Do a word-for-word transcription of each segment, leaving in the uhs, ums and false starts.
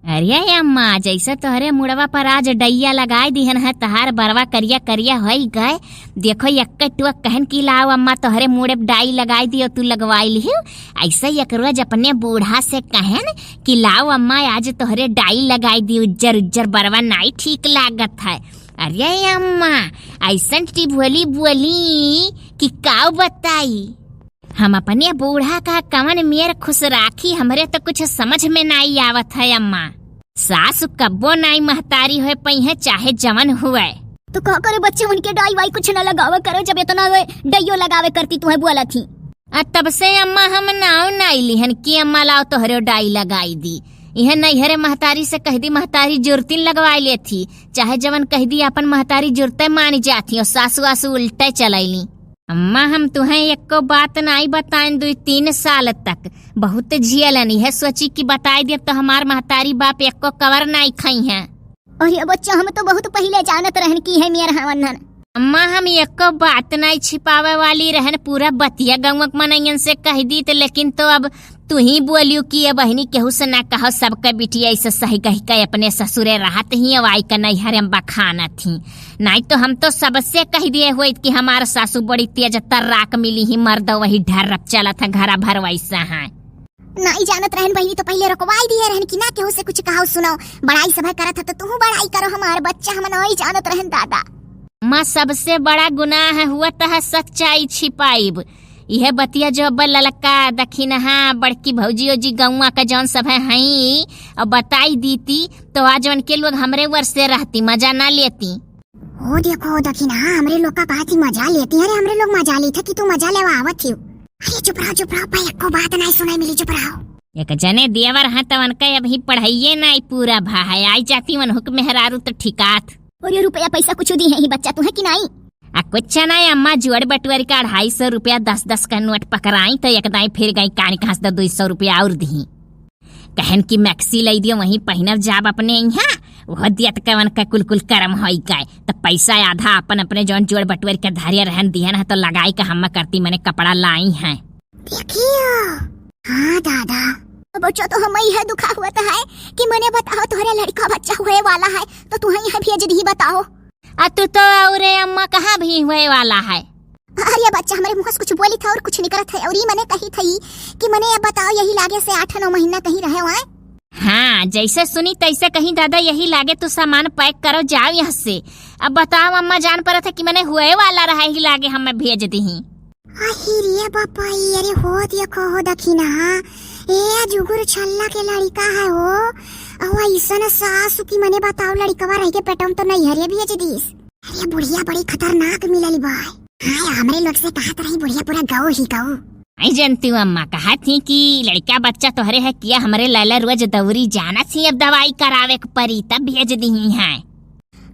अरे अम्मा, जैसे तोहरे मुड़वा पर आज डैया लगाई दिहन है, तहार बरवा करिया करिया होई गए। देखो, एक्के टुआ कहन कि लाओ अम्मा, तोहरे मुड़े डाई लगाई दियो, तू लगवाई लिहियो। ऐसे एक रोज अपने बूढ़ा से कहन कि लाओ अम्मा, आज तोहरे डाई लगाई दी, उज्जर उज्जर बरवा नाई ठीक लागत है। अरे अम्मा, ऐसन टिभोली बोली कि काऊ बताई। हम अपने बूढ़ा का कवन मेर खुश राखी, हमरे तो कुछ समझ में नाई आवत है अम्मा। सासु कब्बो नाई महतारी होए पइहें, चाहे जवन हुए। तो का करे बच्चे, उनके डाई वाई कुछ न लगावे करो, जब इतना वे डइयो लगावे करती तुहे बोलत ही। आ तब से अम्मा हम नाव नाई लिहन कि अम्मा लाओ तोहरे डाई लगाई दी। इहे नैहरे महतारी से कह दी, महतारी जुरतिन लगवाई लेती, चाहे जवन कह दी, अपन महतारी जुरते मानी जाती और सासु आसु उल्टे चलैली। अम्मा, हम तुहें एको बात नाई बताइन दुई तीन साल तक। बहुत झियलन, इहे सोची कि बताई देब तो हमार महतारी बाप एको कवर नाई खइहें। अरे बच्चा, हम तो बहुत पहिले जानत रहन कि है मेर हवन हन। अम्मा, हम एको बात नाई छिपावे वाली रहन, पूरा बतिया गौवा के मनइयन से कह दीत, लेकिन तो अब तू ही बोलियो कि ए बहिनी, केहू से ना कहो, सबके बिटिया ऐसे सही कहि के अपने ससुरे रहत ही, अब आई के नैहरे में बखानत ही। नाई तो हम तो सबसे कह दिए होइत कि हमार सासू बड़ी तेज तर्राक मिली ही, मर्द वही ढर्रप चलत है, घरा भर वैसा है। नाई जानत रहन बहिनी, तो पहिले रोकवाई दिए रहन कि ना केहू से कुछ कहो सुनाओ। बड़ाई सभे करत है तो तू बड़ाई करो, हमार बच्चा, हम नाई जानत रहन दादा। माँ, सबसे बड़ा गुनाह हुआ तह सच्चाई छिपाइब। इहे बतिया जो अब ललका दखिनहा बड़की भौजी ओजी गौवा का जौन सभे हई और बताई दीती, तो आज उनके लोग हमरे वर से रहती, मजा ना लेती। हो देखो दखिनहा, हमरे लोग का कहत ही मजा लेती। अरे हमरे लोग मजा लेत है कि तू मजा लेवा आवत ही। अरे चुप रहो, चुप रहो, भाई एको बात नाई सुनाई मिली, चुप रहो। एक जने देवर हैं तो उनका अभी पढ़ाइए नाई पूरा भा है, आई जाती उनहुक मेहरारू तो ठिकात। और ये रुपया पैसा कुछ दी है ही बच्चा तू है कि नाई? आ कुछ नाई अम्मा, जोड़ बटोर के अढ़ाई सौ रुपया दस दस का नोट पकड़ाई तो एक दाई फिर गई कान घास दो दुई सौ रुपया और दी। कहन कि मैक्सी लई दियो, वहीं पहिनब जाब अपने यहाँ, वह दियत कवन का कुल कुल करम होई गए। तो पैसा आधा अपन अपने जौन जोड़ बटोर के धरे रहन दिहन है तो लगाई के हम करती मने कपड़ा लाई हैं। देखियो। हाँ दादा। बच्चा तो हम यह दुखा हुआ तो है कि मने बताओ तोहरे लड़का बच्चा हुए वाला है तो तू यह भेज दी बताओ। आ तू तो और अम्मा कहाँ भी हुए वाला है। अरे बच्चा हमरे मुँह से कुछ बोली था और कुछ निकलत है और ये मने कही थी कि मने अब बताओ यही लागे से आठ नौ महीना कहीं रहे वहाँ। हाँ, जैसे सुनी तैसे कहीं दादा यही लागे तू सामान पैक करो जाओ यहाँ से। अब बताओ अम्मा जान पड़त है कि मने हुए वाला रहा ही लागे हमें भेज दी। अही रे बापा, ई अरे हो देखो हो दखिनहा, ए जुगुर छल्ला के लड़िका है हो। अउ अइसन सासु की मने बताओ लड़िकवा रह के पेटम तो नैहरे भेज दीस। अरे बुढ़िया बड़ी खतरनाक मिलल बा। हाँ, हमरे लोग से कहत रही बुढ़िया पूरा गौ ही गौ। आई जनती अम्मा कहत ही कि लड़िका बच्चा तोहरे है किया हमरे लैला रोज दौरी जाना सी अब दवाई करावे के परी तब भेज दी है।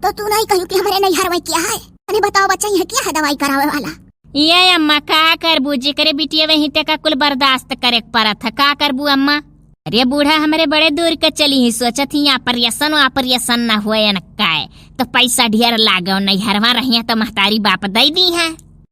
तो तू नहीं कहू कि हमरे नैहर में किया है? अरे बताओ बच्चा, यहाँ किया है दवाई करावे वाला? ये अम्मा, का करबू, जेकरे बिटिया वही ते का कुल बर्दाश्त करे के परत है, का करबू अम्मा? अरे बूढ़ा हमरे बड़े दूर के चली ही, सोचत ही ऑपरेशन ऑपरेशन ना हुए न काय, तो पैसा ढेर लागो, नैहरवा रहिया तो महतारी बाप दे दी है।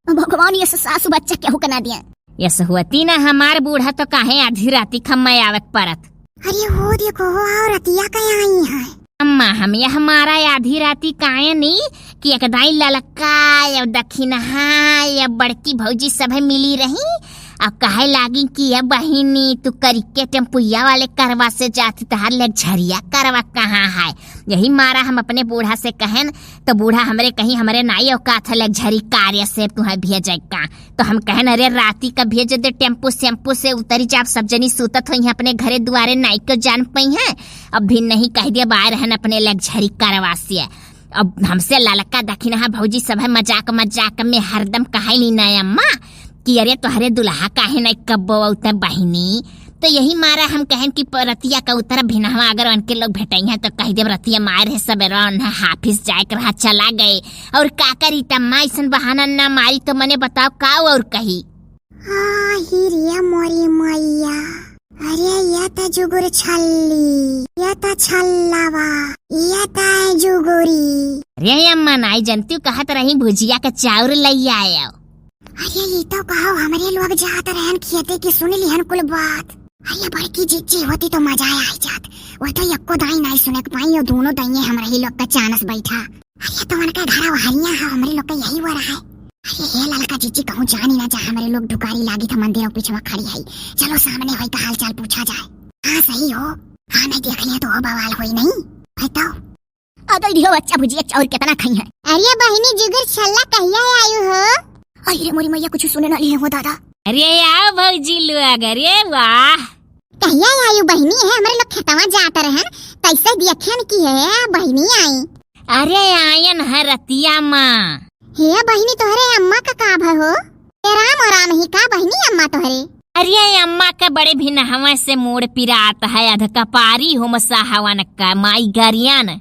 भगवान ये सासु बच्चा केहू के ना दिया। यस होती ना हमार बूढ़ा तो काहे आधी राती खम्मा आवे के परत। अरे हो देखो हो, आओ रतिया के आई है। अम्मा, हम यह मारा आधी राती काहे नहीं कि एक दाई ललका या दखिनहा या बड़की भौजी सभे मिली रही और कहे लागी कि "ए बहिनी, तू करिके टेम्पुया वाले करवा से जाती, तहार लग्जरिया करवा कहाँ है?" यही मारा हम अपने बूढ़ा से कहन, तो बूढ़ा हमरे कहीं हमरे नाई औकात है लग्जरी कार्य से तुहे भेजे का। तो हम कहन, "अरे राती का भेज दे, टेम्पू सेम्पू से उतरी जाब, सब जनी सूतत होइहें अपने घरे दुआरे, नाई को जान पइहें।" अब भी नहीं कह दिया, बाहर रहन अपने लग्जरी करवा से। अब हमसे ललका दखिनहा भौजी सभे मजाक मजाक में हरदम कहली ना अम्मा कि "अरे तोहरे दुल्हा काहे नहीं कब्बो उतर बहिनी?" तो यही मारा हम कहन कि प-, रतिया का उतर भिनहवा अगर उनके लोग भेटइहें तो कह देब रतिया मार है सबेरा उन्हें हाफिस जाए के रहा चला गए। और का करी त माँ ऐसन बहाना ना मारी तो मने बताओ का और कही। हाँ, ही रे मोरी मैया। अरे, ये त जुगुर छल्ली, ये त छल्लावा, ये त जुगुरी। अरे अम्मा, नाई जनती कहत रही भुजिया के चाउर लई आयो। अरे, ये तो कहो, हमरे लोग जात रहन खेते की सुन लिहन कुल बात। अरे बड़की जिज्जी होती तो मजा आइ जात। वो तो यक्को दाई नाई सुने के पाई, वो दोनों दाइये हमरे ही लोग का चानस बैठा। अरे तो उनका घर वहरिया है, हमरे लोग का यही हो रहा है। अरे हे ललका जिज्जी, कहूँ जानी ना जा, हमरे लोग ढुकारी लागी था मंदिर और पीछवा खड़ी है। चलो सामने होई का हाल चाल पूछा जाए। हाँ सही हो। हाँ नहीं देख लिया तो वो बवाल होई नहीं। बताओ। आ गई दियो बच्चा भुजिया चाउर कितना खाई है। अरे बहिनी जुगुर छल्ला कहिया आयु हो? अरे मोरी मैया कुछ सुने ना लिए हो दादा। अरे आओ भौजी लोग, अरे वाह। कहिया आयु बहिनी है, हमरे लोग खेतवा जात रहन, कैसे देखन की है बहिनी आई। अरे आयन है रतिया माँ। हे बहिनी तोहरे अम्मा का का भ हो? ए राम ओ राम ही का बहिनी अम्मा तोहरे? अरे अम्मा का बड़े भिनहवा से मूड़ पिरात है, अध कपारी हो मसाहवन का माई गरियन।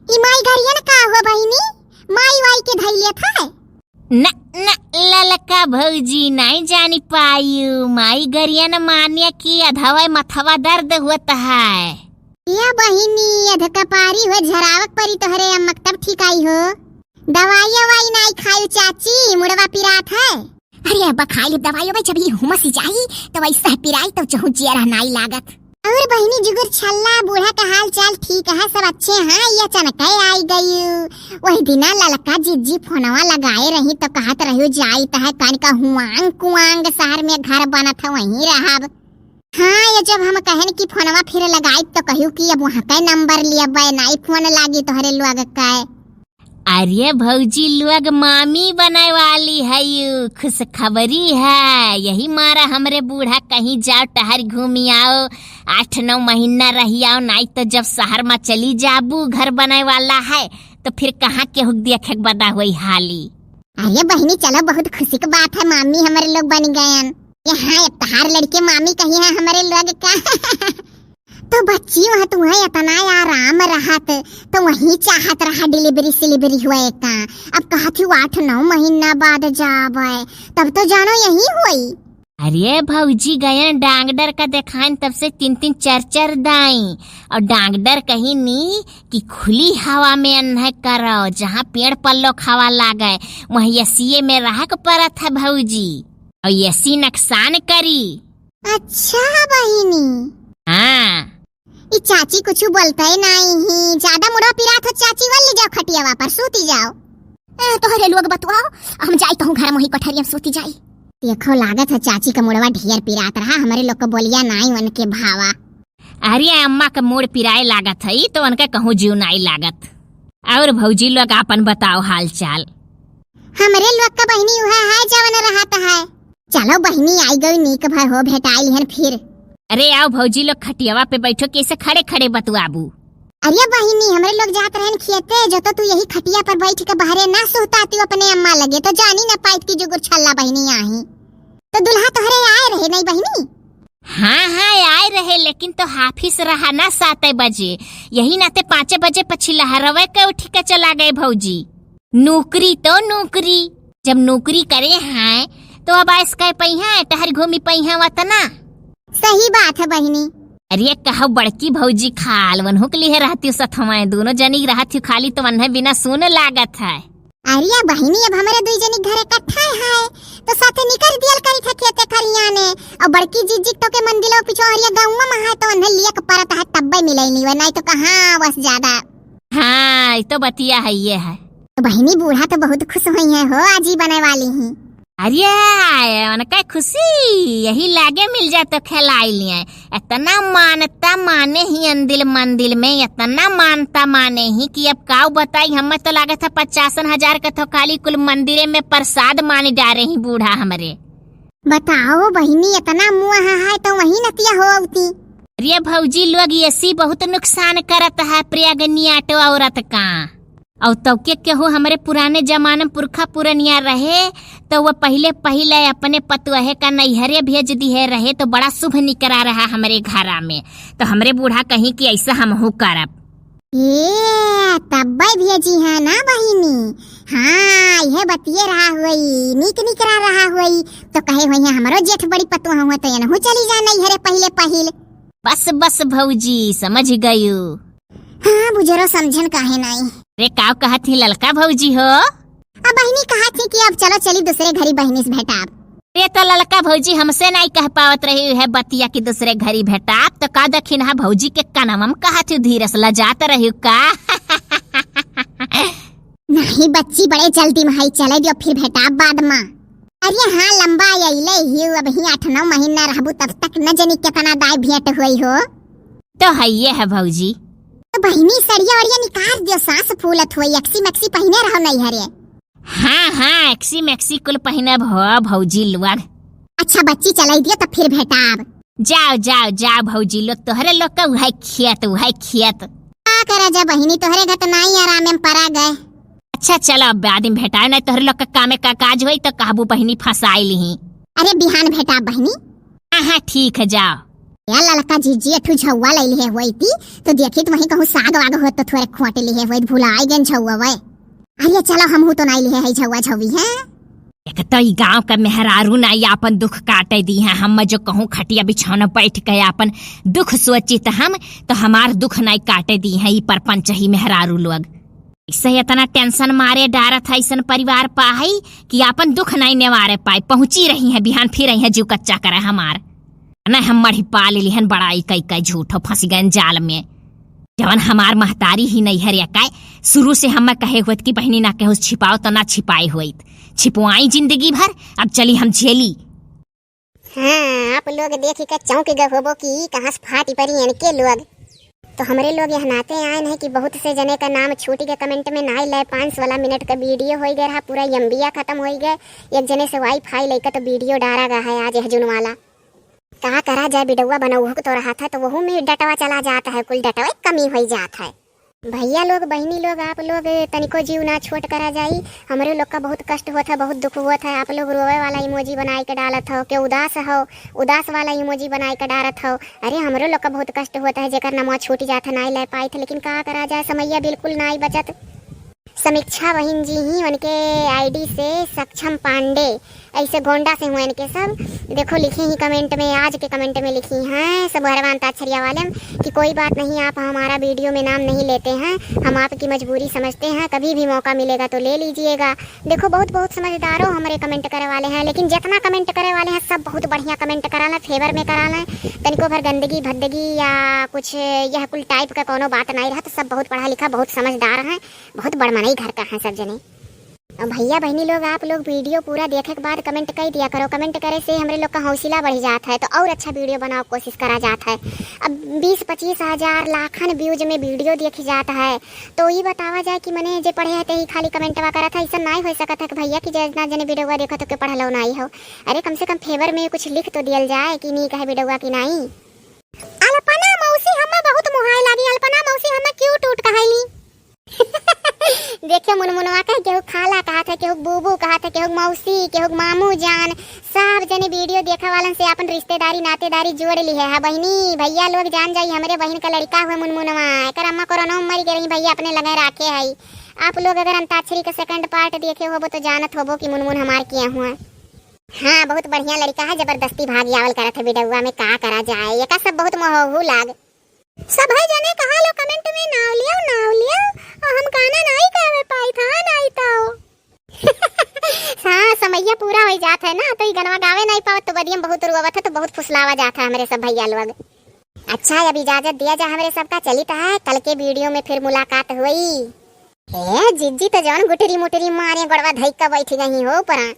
ई माई गरियन का हो बहिनी? माई वाई के धैले था? न, न, ललका भौजी नाई जानी पायु। माई गरियन माने कि अधवे मथवा दर्द होत है। या बहिनी, अध कपारी हो झरावक परी तोहरे अम्मा के तब ठीक आई हो। दवाई अवाई नाई खायु चाची, मुड़वा पिरात है। अरे अब्बा खाई ले दवाई अवाई, जब ये हुमस ही जाई तो वैसा पिराई तो चहु जियरा नाई लागत। और बहिनी जुगुर छल्ला बूढ़ा का हाल चाल ठीक है, सब अच्छे हैं। ये अचानक आई गई। वही दिना ललका जिज्जी फोनवा लगाए रही तो कहत रही जाई त है कन का हुआंग कुआंग शहर में घर बनत है वहीं रहब। हाँ ये जब हम कहन कि फोनवा फिर लगाई तो कहू कि अब वहाँ का नंबर लिया बे नाई फोन लागी तोहरे लोग का। अरे भौजी लोग मामी बने वाली है, यू खुशखबरी है। यही मारा हमरे बूढ़ा कहीं जाओ टहर घूमी आओ, आठ नौ महीना रही आओ, नाई तो जब शहर में चली जाबू घर बने वाला है तो फिर कहाँ केहू देखे के बदा होई हाली। अरे बहिनी चलो बहुत खुशी की बात है, मामी हमरे लोग बन गयन। यहाँ अब तहार लड़के मामी कही है हमरे लोग का। तो बच्ची वहाँ तुम्हें इतना आराम रहत, तो वहीं चाहत रहा डिलीवरी सिलीवरी हुए का। अब कहत ही आठ नौ महीना बाद जाबे, तब तो जानो यही हुई। अरे भौजी गयन डांगडर का देखाइन तब से तीन तीन चार चार दाई, और डांगडर कही नी कि खुली हवा में अन्ह करो, जहाँ पेड़ पल्लो खावा लागे, वहीं एसीए में रह के परत है भौजी, और एसी नुकसान करी। अच्छा बहिनी। हाँ। ई चाची कुछ बोलते नहीं ही, ज्यादा मुड़वा पिरात हो चाची, वल्ली जाओ खटियावा पर सूती जाओ। ए, तोहरे लोग बतुआओ, हम जाई कहूँ घर मोही कोठरिया में सूती जाई। देखो लागत है चाची का मुड़वा ढेर पिरात रहा, हमरे लोग को बोलिया नाई उनके भावा। अरे अम्मा का मुड़ पिराए लागत है, तो उनका कहूँ जीव नाई लागत। और भौजी लोग आपन बताओ हाल चाल। हमरे लोग का बहिनी उहे है जवन रहत है। चलो बहिनी आई गई, नीक भय हो भेटाई लिहन फिर। अरे आओ भौजी लोग खटियावा पे बैठो, कैसे खड़े खड़े बतुआबू। अरे बहिनी हमरे लोग जात रहन खेते, जो तो तू यही खटिया पर बैठ के बहरे ना सुहताती अपने अम्मा लगे, तो जानी ना पाइत की जुगुर छल्ला बहिनी आही। तो दुल्हा तोहरे आए रहे नहीं बहिनी? हाँ हाँ आए रहे, लेकिन तो हाफिस रहा ना सात बजे, यही नाते पाँच बजे पछिलहरवे के उठ के चला गए भौजी। नौकरी तो नौकरी, जब नौकरी करे हैं तो अब आइस कह पइहा, टहर घूमी पइहा वतना। सही बात है बहिनी। अरे कहो बड़की भौजी खाल वनहु के लिए रहती सथवा, दोनों जनी रहती खाली तो वन्हे बिना सुन लागत है। अरे बहिनी अब हमरे दुई जनी घर इकट्ठा है तो साथे निकर दियल करी थे खेते खरियाने। और बड़की जिज्जी तो के मंदिलो पिछो हरिया गाँव में है तो वन्हे लियक परत है तब्बे मिलैनी वै, नहीं तो कहाँ बस ज्यादा। हाँ, ई तो बतिया है, ये है। तो बहिनी, बूढ़ा तो बहुत खुश होइहैं हो, आजी बने वाली ही। अरे, उनका खुशी यही लागे मिल जाए तो खेलाई लिए। इतना मानता माने ही अंदिल मंदिल में, इतना मानता माने ही कि अब काऊ बताई, हमें तो लागत है पचासन हजार का तो खाली कुल मंदिरे में प्रसाद माने डारे ही बूढ़ा हमरे। बताओ बहिनी, इतना मुँह है तो वही नतिया हो अउती। अरे भौजी लोग, एसी बहुत नुकसान करत है, प्रेग्नेंट औरत का। और तो के केहू हमरे पुराने जमाने में पुरखा पुरनिया रहे, तो वो पहिले पहिले अपने पतोहे का नैहरे भेज दिहे रहे, तो बड़ा शुभ निकरा रहा हमरे घरा में। तो हमरे बूढ़ा कहीं कि ऐसा हमहू करब। ए, तब्बे भेजी है ना बहिनी? हाँ, यह बतिये रहा हुई, नीक निकरा रहा हुई, तो कहे हुई है, "हमरो जेठ बड़ी पतुआ हुआ, तो एनहू चली जा नैहरे पहिले पहिल।" बस, बस भौजी, समझ गयू। हाँ, बुजरो समझन काहे नाई। रे, काव कहत ही ललका भौजी हो? अब बहिनी कहत ही कि अब चलो चली दूसरे घरी बहिनी से भेटाब। ये तो ललका भौजी हमसे नाई कह पावत रही है बतिया कि दूसरे घरी भेटाब, तो का दखिनहा भौजी के कनवा में कहत हूँ धीरे से लजात रही का? नहीं बच्ची, बड़े जल्दी में हई, चले दियो, फिर भेटाब बाद में। अरे हाँ, लंबा अइले ही, अब ही आठ नौ महीना रहबू, तब तक न जनी केतना दाई भेंट होई हो। तो हइये है भौजी। तो बहिनी, सड़िया ओड़िया निकाल दियो, सांस फूलत होई, एक्सी मैक्सी पहिने रहो नैहरे। हाँ हाँ, एक्सी मैक्सी कुल पहिनब हो भौजी लोग। अच्छा बच्ची, चलाई दियो, तब फिर भेटाब। जाओ जाओ जाओ भौजी लोग, तोहरे लोग का उहै खेत, उहै खेत। का करा जा बहिनी, तोहरे घर त नाई आराम में परा गए। अच्छा चलो, अब बाद में भेटाए, नहीं तोहरे लोग का कामे का काज होई तो कहबू बहिनी फंसाई लिही। अरे बिहान भेटाब बहिनी। हाँ हाँ ठीक है, जाओ। या ललका जीजी, एठू झौवा लइ लिहे होई ती, तो देखी तो वहीं कहूँ साग वाग होत तो थोड़े खोट लिहे होई, भुलाई गेन झौवा वे। अरे चलो, हमहू तो नाई लिहे है झौवा झौवी है। एक तो ई गांव का मेहरारू नाई आपन दुख काटे दी है, हम जो कहूँ खटिया बिछौना बैठ के आपन दुख सोचित हम, तो हमार दुख नाई काटे दी है ई परपंच ही मेहरारू लोग। इससे इतना टेंशन मारे डारत है, ऐसन परिवार पाई कि आपन दुख नाई नेवारे पाए। पहुंची रही है, बिहान फिर आई है, जीव कच्चा करे हमार। नहीं, हम मढ़ी पा लेली हन बड़ाई कई कई झूठो, फंस गए जाल में। जवन हमार महतारी ही नहीं हरे का, शुरू से हम कहे होत कि बहिनी ना केहू से छिपाओ, तो ना छिपाई होइत, छिपवाई जिंदगी भर, अब चली हम झेली। हाँ, आप लोग देख के चौंक गए होबो कि कहाँ से फाटी परी इनके लोग। तो हमरे लोग यह नाते आए हैं कि बहुत से जने का नाम छूट के कमेंट में ना ले, पाँच सोलह मिनट का वीडियो हो गया रहा, पूरा एमबिया खत्म हो गए। एक जने से वाईफाई लेकर तो वीडियो डारा गया है आज यह जून वाला। का करा जाए, बिडौआ बनौहू के तो रहा था, तो वहू में डटवा चला जाता है, कुल डटवा कमी हो जाता है। भैया लोग, बहिनी लोग, आप लोग तनिको जीव ना छोट करा जाई। हमरे लोग का बहुत कष्ट होत है, बहुत दुख होत है। आप लोग रोवे वाला इमोजी बनाए के डालत हो, के उदास हो, उदास वाला इमोजी बनाए के डालत हो। अरे, हमरे लोग का बहुत कष्ट होत है, जेकर नमवा छूट जात है, नाई ले पाइत है, लेकिन का करा जाए, समैया बिल्कुल नाई बचत। समीक्षा बहिन जी ही उनके आईडी से सक्षम पांडे, ऐसे गोंडा से हुए इनके सब। देखो लिखी ही कमेंट में, आज के कमेंट में लिखी हैं सब हरवान ताछरिया वाले कि कोई बात नहीं, आप हमारा वीडियो में नाम नहीं लेते हैं, हम आपकी मजबूरी समझते हैं, कभी भी मौका मिलेगा तो ले लीजिएगा। देखो बहुत बहुत समझदारो हमरे कमेंट करे वाले हैं, लेकिन जितना कमेंट करे वाले हैं सब बहुत बढ़िया कमेंट करा लें, फेवर में करा लें, तनिको भर गंदगी भद्दगी या कुछ यह कुल टाइप का कोनो बात नहीं रहा, तो सब बहुत पढ़ा लिखा, बहुत समझदार हैं, बहुत बड़ मनई घर का हैं सब जने। अब भैया बहिनी लोग, आप लोग वीडियो पूरा देखे के बाद कमेंट कर दिया करो। कमेंट करे से हमरे लोग का हौसला बढ़ जात है, तो और अच्छा वीडियो बनावे के कोशिश करा जात है। अब बीस पच्चीस हजार लाखन व्यूज में वीडियो देखी जात है, तो ई बतावा जाए कि मने जे पढ़े है ते ही खाली कमेंटवा करत है। ऐसा नाई हो सकत है कि भैया कि जितना जने वीडियो देखत हो के पढ़लो नाई हो। अरे कम से कम फेवर में कुछ लिख तो दियल जाए कि नीक है वीडियो कि नाई। अल्पना मौसी हमें बहुत मुहाई लागी, अल्पना मौसी हमें क्यूट उट कहली। देखियो मुनमुनवा कहे, केहू खाला कहत है, केहू बूबू कहत है, केहू मौसी, केहू मामू जान, सब जने वीडियो देखे वालन से अपन रिश्तेदारी नातेदारी जोड़ लिहे है। बहिनी भैया लोग जान जाई, हमरे बहिन का लड़का हुए मुनमुनवा, एकर अम्मा कोरोना में मर गए रही, भैया अपने लगे राखे है। आप लोग अगर अंताक्षरी का सेकंड पार्ट देखे होबो तो जानत होबो कि मुनमुन हमार किया हुआ। हाँ, बहुत बढ़िया लड़का है, जबरदस्ती भाग आवल करत है वीडियोवा में, का करा जाए, एका सब बहुत मोहू लाग। सब है जने कहा लो कमेंट में नाव लियो, नाव लियो, और हम गाना नहीं गावे पाई था, नहीं तो। हाँ, समैया पूरा हो जात है ना, तो ई गनवा गावे नहीं पावत, तो बदियम बहुत रोवत है, तो बहुत फुसलावा जात है हमरे सब भैया लोग। अच्छा, अब इजाजत दिया जा हमरे सबका, चलित है, कल के वीडियो में फिर मुलाकात हुई। ए, जिज्जी तो जौन गुटरी मुटरी मारे गोड़वा धई का बैठी गई हो परा।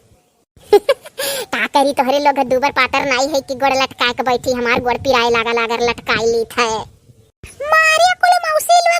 का करी, तोहरे लोग दूबर पातर नाई है कि गोड़ लटकाए के बैठी, हमार गोड़ पिराए लागा लागर लटकाई लीत है। मारे कुल मौसी लो